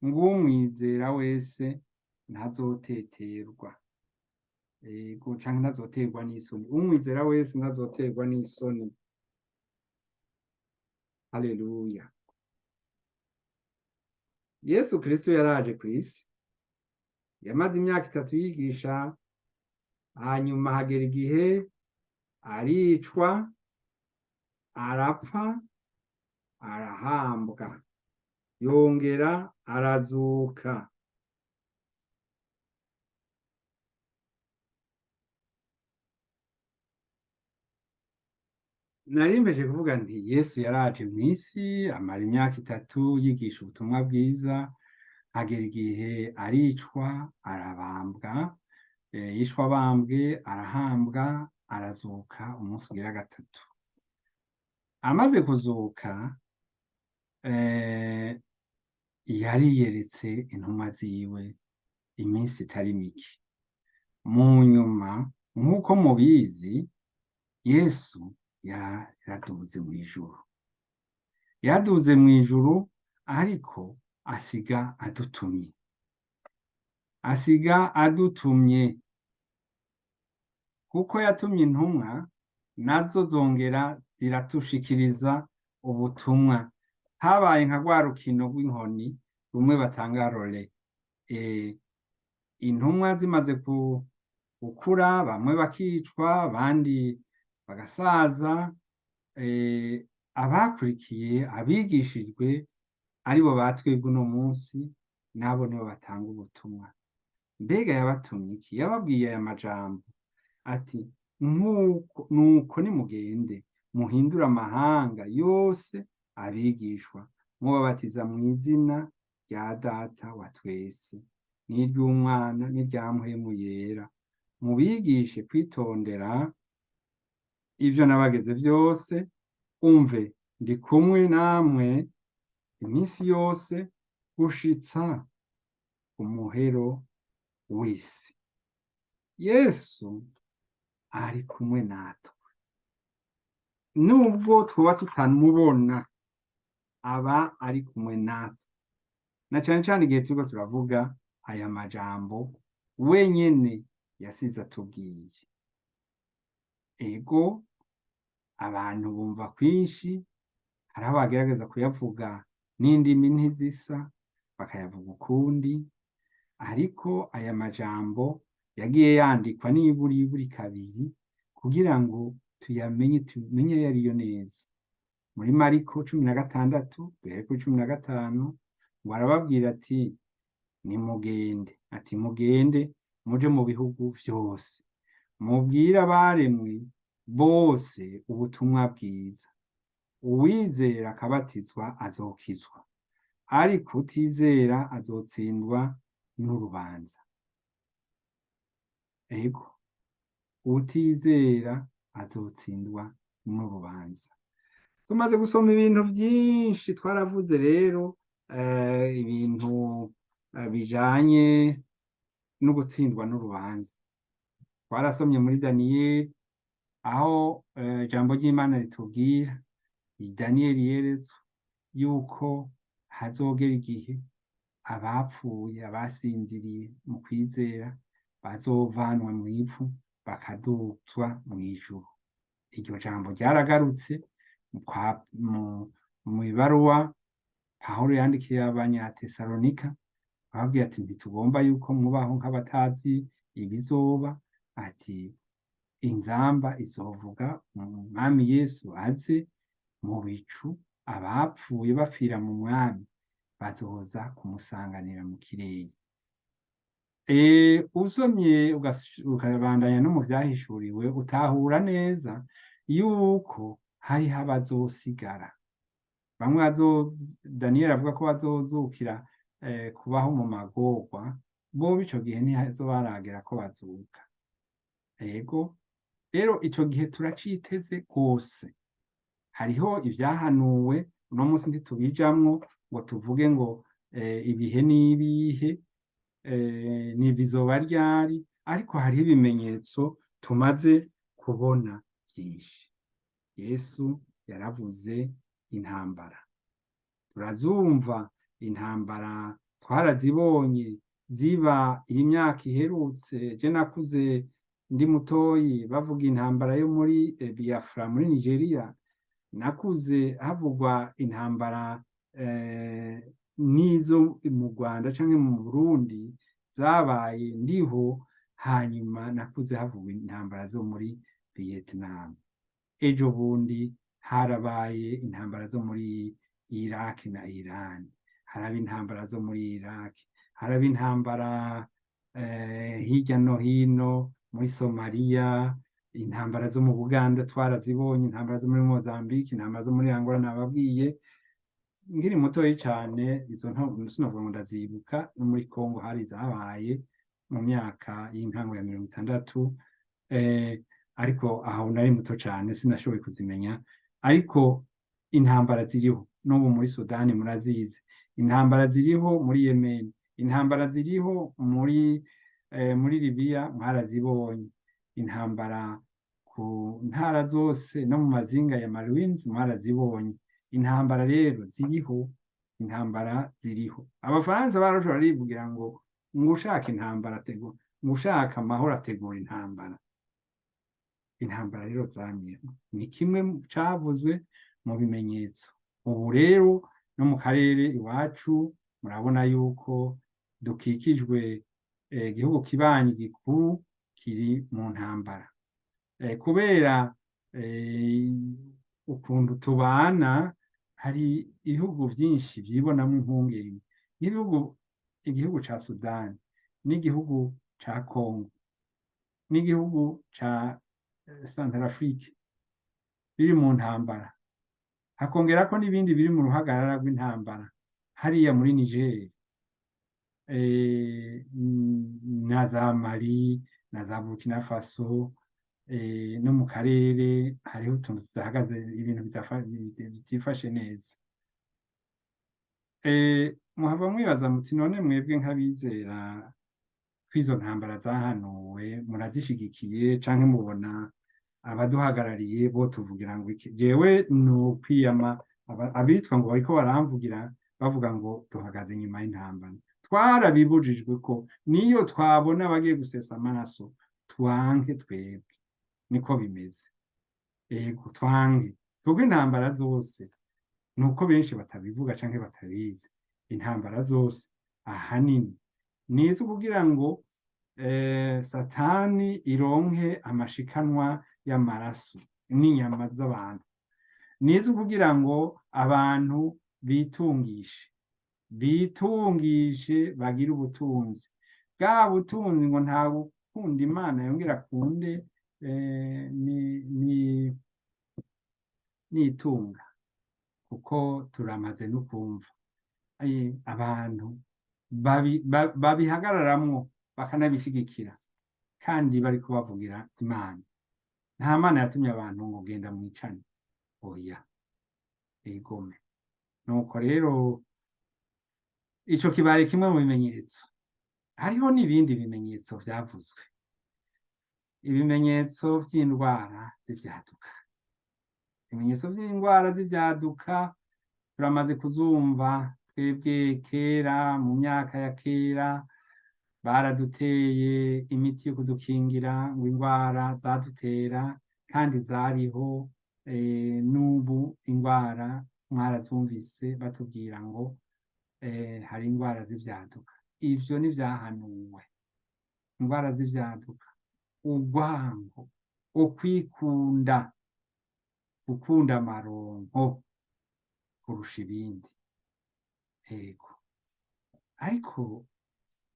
S1: ngo umwizera wese ntazoteterwa, ego, canke ntazoterwa n'isoni. Umwizera wese ntazoterwa n'isoni. Haleluya. Yesu Kristo yaraje kw'isi, yamaze imyaka 3 yigisha, hanyuma hagera igihe aricwa, arapfa, arahambwa, yongera arazuka. Narimpeje kuvuga nti Yesu yaraje mw'isi, amara imyaka 3 yigisha ubutumwa bwiza, hagera igihe aricwa, arabambwa, yishwa abambwe, arahambwa, arazuka umunsi ugira 3. Amaze kuzuka, yariyeretse intumwa ziwe iminsi itari mike. Mu nyuma, nk'uko mubizi, Yesu yaraduze mw'ijuru. Yaduze mw'ijuru, ariko asiga adutumye. Asiga adutumye. Kuko yatumye intumwa, nazo zongera ziratushikiriza ubutumwa. Habaye nka rwa rukino rw'inkoni rumwe batanga role. Intumwa zimaze gukura, bamwe bakicwa, abandi bagasaza, abakurikiye abigishijwe aribo batwebwe uno munsi, nabo nibo batanga ubutumwa. Mbega yabatumye iki? Yababwiye aya majambo ati nuko nimugende muhindure amahanga yose abigishwa, mubabatiza mu izina rya Data wa twese n'iry'Umwana n'irya Mpwemu Yera, mubigishe kwitondera ivyo nabageze byose. Umve, ndi kumwe namwe iminsi yose gushitsa umuhero w'isi. Yesu ari kumwe natwe, nubwo twoba tutamubona, aba ari kumwe natwe, na cane cane igihe turiko turavuga aya majambo wenyene yasize atubwiye. Ego, abantu bumva kwinshi, hari aho bagerageza kuyavuga n'indimi ntizisa, bakayavuga ukundi, ariko aya majambo yagiye yandikwa niburi kabiri kugira ngo tuyamenye, tumenye ayo ariyo neza. Muri Mariko 16, duhere kuri 15, ngo arababwira ati nimugende, ati mugende muje mu bihugu vyose, mubwire abaremwe bose ubutumwa bwiza. Uwizera akabatizwa azokizwa, ariko utizera azotsindwa n'urubanza. Ego, utizera azotsindwa n'urubanza. Tumaze gusoma ibintu byinshi, twaravuze rero ibintu bijanye no gutsindwa n'urubanza. Twarasomye muri Daniyeli aho ijambo ry'Imana ritubwira, Daniyeli yeretswe yuko hazogera igihe abapfuye, abasinziriye mu kwizera, bazovanwa mw'ivu bakaduzwa mw'ijuru. Iryo jambo ryaragarutse mw'ibaruwa Pawulo yandikiye Abanyatesalonika, ababwira ati: "Ntitugomba yuko mubaho nk'abatazi ibizoba." Ati: "Inzamba izovuga, Umwami Yesu aze mu bicu, abapfuye bapfira mu Mwami bazoza kumusanganira mu kirere." Usomye ukabandanya no mu Vyahishuriwe, utahura neza yuko hariho abazosigara. Bamwe bazo Daniyeli avuga ko bazozukira kubaho mu magorwa, bobo ico gihe ntihazoba haragera ko bazuka. Ego rero, ico gihe turaciteze rwose. Hariho ivyahanuwe, uno munsi ntitubijamwo ngo tuvuge ngo ibihe n'ibihe, ni bizoba ryari, ariko hariho ibimenyetso tumaze kubona vyinshi. Yesu yaravuze intambara, turazumva intambara, twarazibonye ziba iyi myaka iherutse. Je nakuze ndi mutoyi bavuga intambara yo muri Biafra, muri Nigeria. Nakuze havugwa intambara n'izo mu Rwanda canke mu Burundi zabaye ndiho. Hanyuma nakuze havugwa intambara zo muri Vietnam. Ejo bundi harabaye intambara zo muri Iraq na Iran, haraba intambara zo muri Iraq, haraba intambara hirya no hino muri Somalia, intambara zo mu Buganda twarazibonye, intambara zo muri Mozambique, intambara zo muri Angola. Nababwiye nkiri mutoyi cane, izo sinovuga ngo ndazibuka. No muri Congo hari zabaye mu myaka y'intango ya 60, ariko aho nari muto cane, sinashoboye kuzimenya. Ariko intambara ziriho n'ubu muri Sudani, murazizi. Intambara ziriho muri Yemen, intambara ziriho muri Libya, mwarazibonye. Intambara ku ntara zose no mu mazinga ya Malouines, mwarazibonye. Intambara rero ziriho, intambara ziriho. Abafaransa barashobora rivugira ngo ushaka intambara ategura, ngo ushaka amahoro ategura intambara. Intambara rero zamyeho, ni kimwe cavuzwe mu bimenyetso. Ubu rero no mu karere iwacu murabona yuko dukikijwe, igihugu kibanyi gikuru kiri mu ntambara. Kubera ukuntu tubana, hari ibihugu vyinshi vyibonamwo impungenge, nk'ibihugu, igihugu ca Sudani n'igihugu ca Congo n'igihugu ca Centrafrique biri mu ntambara, hakongerako n'ibindi biri mu ruhagarara rw'intambara hariya muri Niger na za Mali na za Burkina Faso. No mu karere hariho utuntu tudahagaze, ibintu bitifashe neza. Muhava mwibaza muti: "None mwebwe nk'abizera kw'izo ntambara zahanuwe, murazishigikiye canke mubona abaduhagarariye bo tuvugira ngo iki?" Jewe ni ukwiyama abitwa ngo bariko baramvugira bavuga ngo duhagaze inyuma y'intambara. Twarabibujijwe ko niyo twabona abagiye gusesa amaraso twanke. Twebwe niko bimeze. Ego, twanke twebwe intambara zose. Nuko benshi batabivuga canke batabizi, intambara zose ahanini nizo kugira ngo Satani ironke amashikanwa y'amaraso n'inyama z'abantu, nizo kugira ngo abantu bitungishe, bitungishe, bagire ubutunzi. Bwa butunzi ngo nta gukunda Imana yongera akunde ni nitunga, kuko turamaze no kumva abantu babihagararamwo bakanabishigikira kandi bariko bavugira Imana. Nta Mana yatumye abantu ngo genda mwicane, oya. Egome, nuko rero ico kibaye kimwe mu bimenyetso. Hariho n'ibindi bimenyetso vyavuzwe, ibimenyetso vy'indwara z'ivyaduka, ibimenyetso vy'indwara z'ivyaduka. Turamaze kuzumva twebwe kera, mu myaka ya kera baraduteye imiti yo kudukingira ngo indwara zadutera, kandi zariho. N'ubu indwara mwarazumvise batubwira ngo hari indwara z'ivyaduka. Ivyo ntivyahanuwe. Indwara z'ivyaduka, urwango, ukwikunda, gukunda amaronko kurusha ibindi. Yego, ariko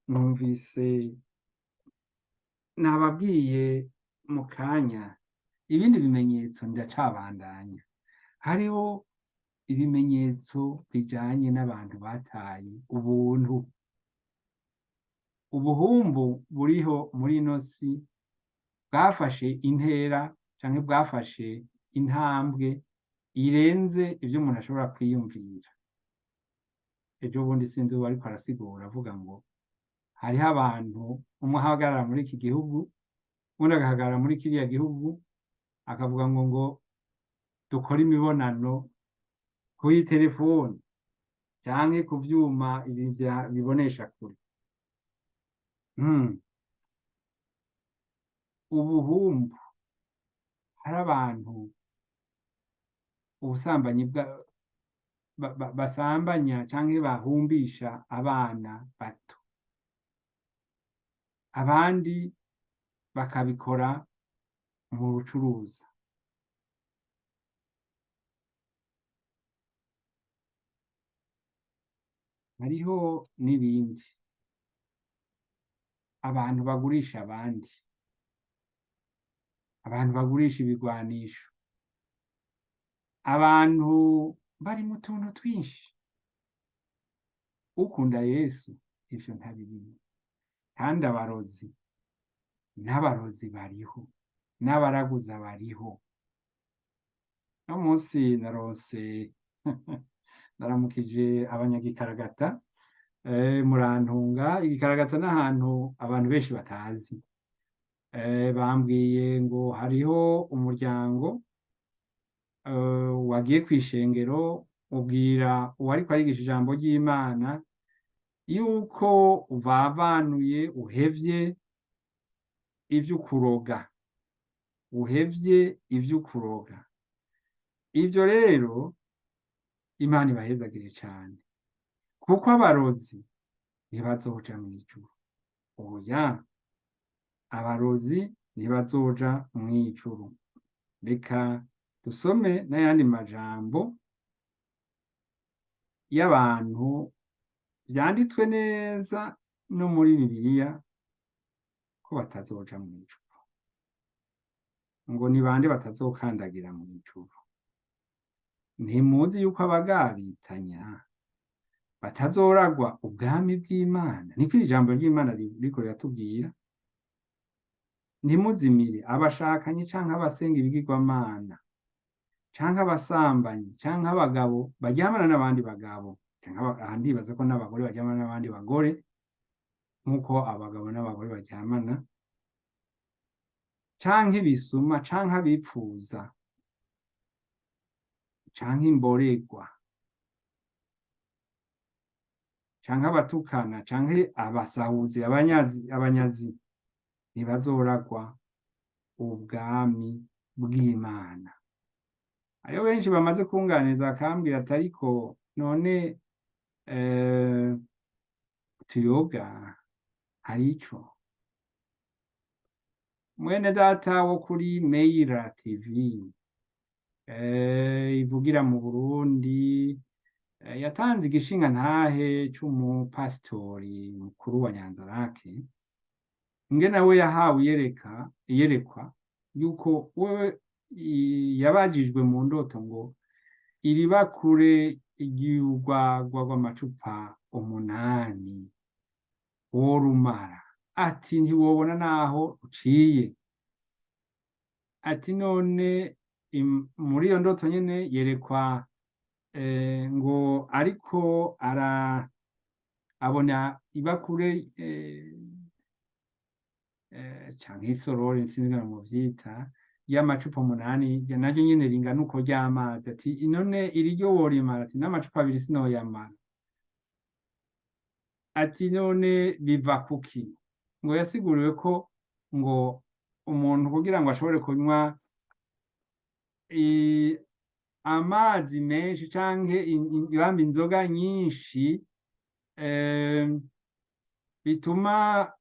S1: numvise nababwiye mu kanya ibindi bimenyetso, ndacabandanya. Hariho ibimenyetso bijanye n'abantu bataye ubuntu. Ubuhumbu buriho muri ino si bwafashe intera canke bwafashe intambwe irenze ivyo umuntu ashobora kwiyumvira. Ejo bundi sinzi uwo ariko arasigura avuga ngo hariho abantu, umwe ahagarara muri iki gihugu, uwundi agahagarara muri kiriya gihugu, akavuga ngo dukore imibonano kuri telefone canke ku vyuma ibi bibonesha kure. Ubuhumbu, hari abantu ubusambanyi basambanya canke bahumbisha abana bato, abandi bakabikora mu bucuruza. Hariho n'ibindi, abantu bagurisha abandi, abantu bagurisha ibigwanisho, abantu bari mu tuntu twinshi. Ukunda Yesu ivyo ntabirimo. Kandi abarozi n'abarozi bariho, n'abaraguza bariho. No munsi naronse naramukije abanyagikaragata, murantunga. Igikaragata n'ahantu abantu benshi batazi. Bambwiye ngo hariho umuryango wagiye kw'ishengero ubwira uwariko arigisha ijambo ry'Imana yuko uvavanuye, uhevye ivy'ukuroga, uhevye ivy'ukuroga. Ivyo rero Imana ibahezagire cane, kuko abarozi ntibazoja mw'ijuru. Oya, abarozi ntibazoja mw'ijuru. Reka dusome n'ayandi majambo y'abantu vyanditswe neza no muri Bibiliya ko batazoja mw'ijuru. Ngo ni bande batazokandagira mw'ijuru? Ntimuzi yuko abagabitanya batazoragwa ubwami bw'Imana? Niko iri jambo ry'Imana ririko riratubwira. Ntimuzimire abashakanyi canke abasenga ibigirwamana canke abasambanyi canke abagabo baryamana n'abandi bagabo, aha ndibaza ko n'abagore baryamana n'abandi bagore nk'uko abagabo n'abagore baryamana, canke ibisuma canke abipfuza canke imboregwa canke abatukana canke abasahuzi, abanyazi, ntibazoragwa ubwami bw'Imana. Hariho benshi bamaze kunganiriza bakambwira ati ariko none tuyoga hari ico mwene data wo kuri Meira TV ivugira mu Burundi, yatanze igishinga ntahe c'umupasitori mukuru wa Nyanzarake, ingene we yahawe iyerekwa yuko wewe yabajijwe mu ndoto ngo iribakure ry'urwagwa rw'amacupa 8 worumara, ati ntiwobona naho uciye. Ati none muri iyo ndoto nyene yerekwa ngo ariko abona ibakure canke isorori, sinzi ingene muvyita, y'amacupa 8, naryo nyene ringana uko ry'amazi. Ati: "None iri ryo worimara?" Ati: "N'amacupa 2 sinoyamara." Ati: "None biva kuki?" Ngo yasiguriwe ko ngo umuntu kugira ngo ashobore kunywa amazi menshi canke ibamba inzoga nyinshi, bituma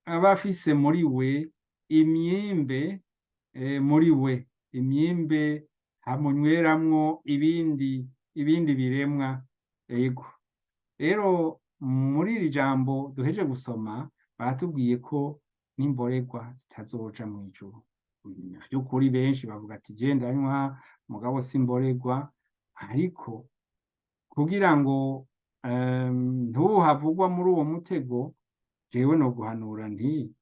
S1: aba afise muri we imyimbe, muri we imyimbe hamunyweramwo ibindi biremwa. Ego rero, muri iri jambo duheje gusoma baratubwiye ko n'imborerwa zitazoja mu ijuru. By'ukuri benshi bavuga ati: "Je ndanywa, mugabo simborerwa." Ariko kugira ngo ntuhavugwa muri uwo mutego, jewe no guhanura nti: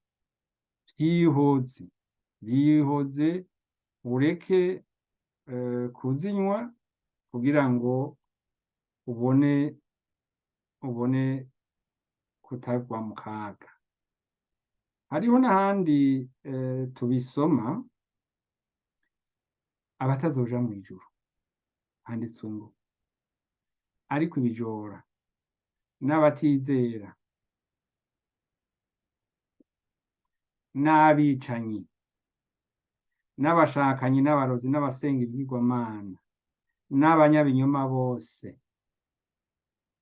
S1: "Vyihoze, bihoze, ureke kuzinywa kugira ngo ubone kutagwa mu kaga." Hariho n'ahandi tubisoma, abatazoja mu ijuru. Handitswe ngo: "Ariko ibijora n'abatizera n'abicanyi n'abashakanyi n'abarozi n'abasenga ibigirwamana n'abanyabinyoma bose,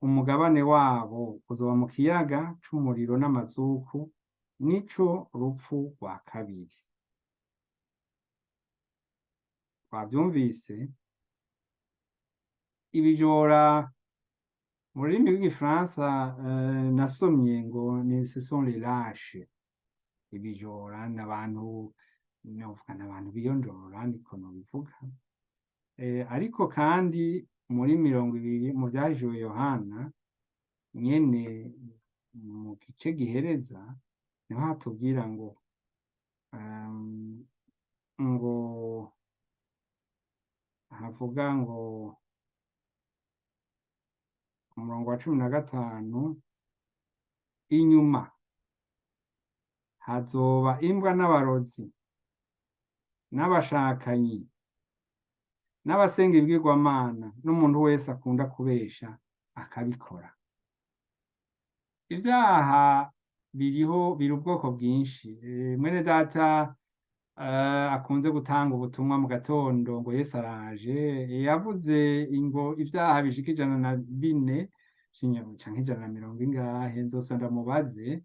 S1: umugabane wabo uzoba mu kiyaga c'umuriro n'amazuku, nico rupfu rwa kabiri." Twavyumvise, ibijora mu rurimi rw'igifaransa nasomye ngo ni ce sont les lâches. Ibijora n'abantu, novuga n'abantu biyonjorora, niko nobivuga. Ariko kandi muri 20 mu Vyahishuwe Yohana nyene, mu gice gihereza, niho hatubwira ngo havuga ngo umurongo wa 15: "Inyuma hazoba imbwa n'abarozi n'abashakanyi n'abasenga ibigirwamana n'umuntu wese akunda kubesha akabikora." Ibyaha biriho, biri ubwoko bwinshi. Mwene data akunze gutanga ubutumwa mu gatondo ngo Yesu araje, yavuze ngo ibyaha bishika 104 canke ijana na mirongo ingahe, nzosubira ndamubaze.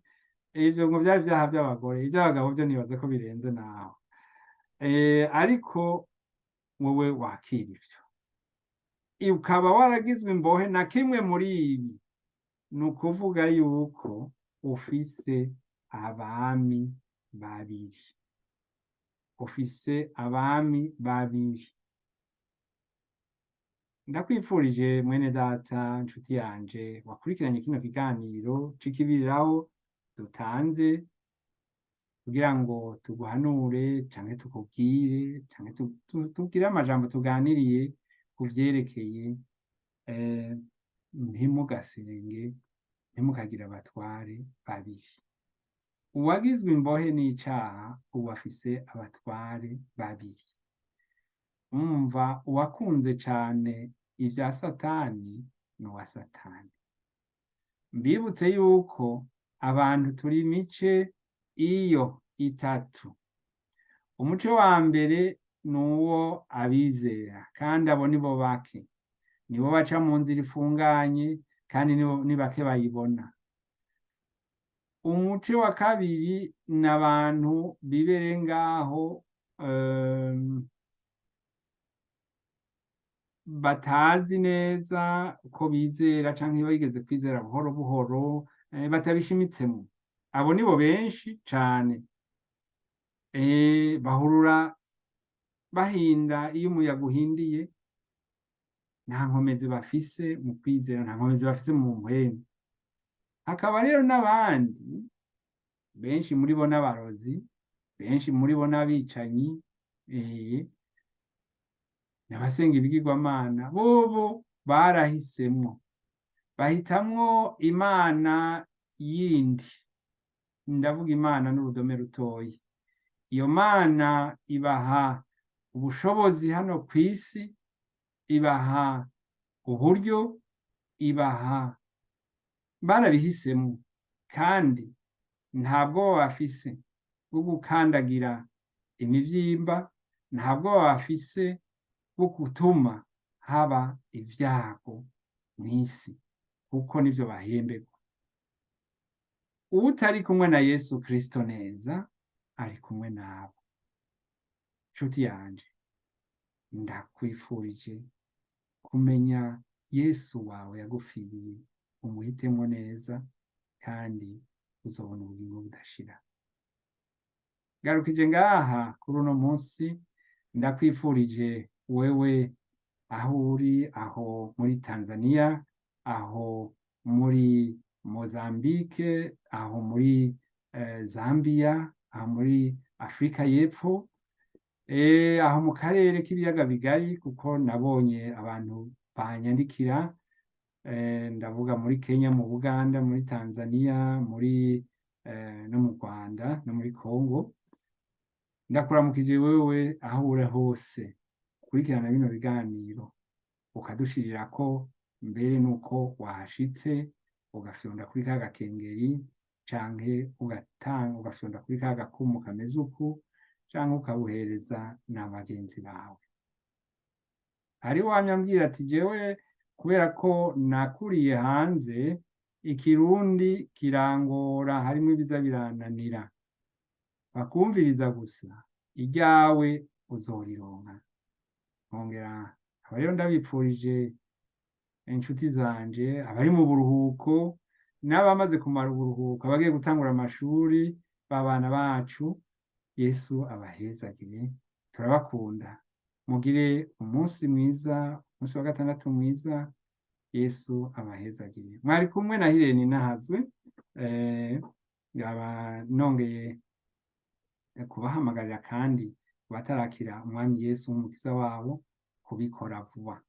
S1: Ivyo ngo vyari ibyaha by'abagore, iby'abagabo byo nibaze ko birenze naho. Ariko wowe wakira ivyo, ukaba waragizwe imbohe na kimwe muri ibi, ni ukuvuga yuko ufise abami babiri, ufise abami babiri. Ndakwifurije, mwene data, nshuti yanje wakurikiranye kino kiganiro c'ikibiriraho dutanze kugira ngo tuguhanure canke tukubwire canke tubwire amajambo tuganiriye ku vyerekeye ntimugasenge, ntimukagire abatware babiri. Uwagizwe imbohe n'icaha ubu afise abatware babiri. Umva, uwakunze cane ivya Satani ni uwa Satani. Mbibutse yuko abantu turi imice iyo itatu. Umuce wa mbere ni uwo abizera, kandi abo nibo bake, nibo baca mu nzira ifunganye, kandi ni bake bayibona. Umuce wa kabiri ni abantu bibere ngaho, batazi neza ko bizera canke bigeze kwizera buhoro buhoro, batabishimitsemo. Abo nibo benshi cane. Bahurura bahinda iyo umuyaga uhindiye, nta nkomezi bafise mu kwizera, nta nkomezi bafise mu mpwemu. Hakaba rero n'abandi benshi muri bo n'abarozi, benshi muri bo n'abicanyi, n'abasenga ibigirwamana. Bobo barahisemwo, bahitamwo imana yindi, ndavuga Imana n'urudome rutoyi. Iyo Mana ibaha ubushobozi hano ku isi, ibaha uburyo, ibaha barabihisemo, kandi nta bwoba bafise bwo gukandagira imivyimba, nta bwoba bafise bwo gutuma haba ivyago mw'isi, kuko nivyo bahemberwa. Utari kumwe na Yesu Kristo neza ari kumwe nabo. Nshuti yanje, ndakwifurije kumenya Yesu wawe yagupfiriye, umuhitemo neza kandi uzobona ubugingo budashira. Garukije ngaha kuri uno munsi. Ndakwifurije wewe aho uri, aho muri Tanzania, aho muri Mozambique, aho muri Zambia, aho muri Afrika y'Epfo, aho mu karere k'ibiyaga bigari, kuko nabonye abantu banyandikira, ndavuga muri Kenya, mu Buganda, muri Tanzania, muri no mu Rwanda no muri Congo. Ndakuramukije wewe aho uri hose kurikirana bino biganiro, ukadushirirako mbere nuko wahashitse, ugafyonda kuri ka gakengeri, canke ugatanga ugafyonda kuri ka gakumu kameze uku, canke ukabuhereza na bagenzi bawe. Hari wamye ambwira ati: "Jewe kubera ko nakuriye hanze, ikirundi kirangora, harimwo ibiza birananira." Bakumviriza gusa, iryawe uzorironka. Nkongera aba rero ndabipfurije inshuti zanje abari mu buruhuko n'abamaze kumara uburuhuko, abagiye gutangura amashuri b'abana bacu. Yesu abahezagire, turabakunda. Mugire umunsi mwiza, umunsi wa gatandatu mwiza. Yesu abahezagire. Mwari kumwe na Hireni Nahazwe. Ngaba nongeye kubahamagarira kandi batarakira umwami Yesu nk'umukiza wabo kubikora vuba,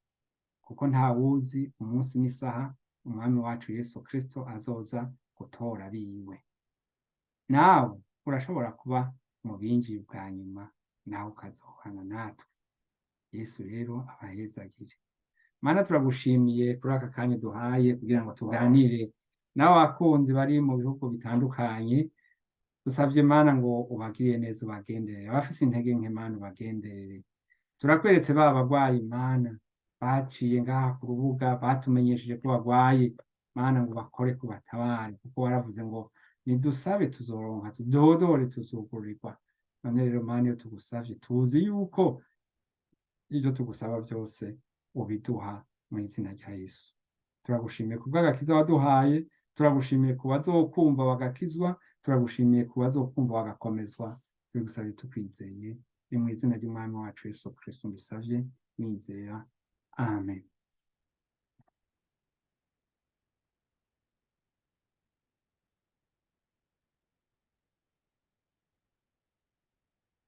S1: kuko nta wuzi umunsi n'isaha umwami wacu Yesu Kristo azoza gutora biwe. Nawe urashobora kuba mu binjiye bwa nyuma, nawe ukazohana natwe. Yesu rero abahezagire. Mana, turagushimiye kuri aka kanya duhaye kugira ngo tuganire n'abakunzi bari mu bihugu bitandukanye. Dusabye Mana ngo ubagirire neza, ubagenderere. Abafise intege nke, Mana, ubagenderere. Turakweretse ba bagwayi, Mana, baciye ngaha ku rubuga batumenyesheje ko bagwaye. Mana, ngo bakore kubatabare, kuko waravuze ngo nidusabe tuzoronka, tudodore tuzugurirwa. None rero Mana, iyo tugusavye tuzi yuko ibyo tugusaba byose ubiduha. Mu izina rya Yesu turagushimiye ku bw'agakiza waduhaye, turagushimiye ku bazokumva bagakizwa, turagushimiye ku bazokumva bagakomezwa. Tubigusabye tukwizeye, ni mu izina ry'umwami wacu Yesu Kristo mbisavye nizera, amen.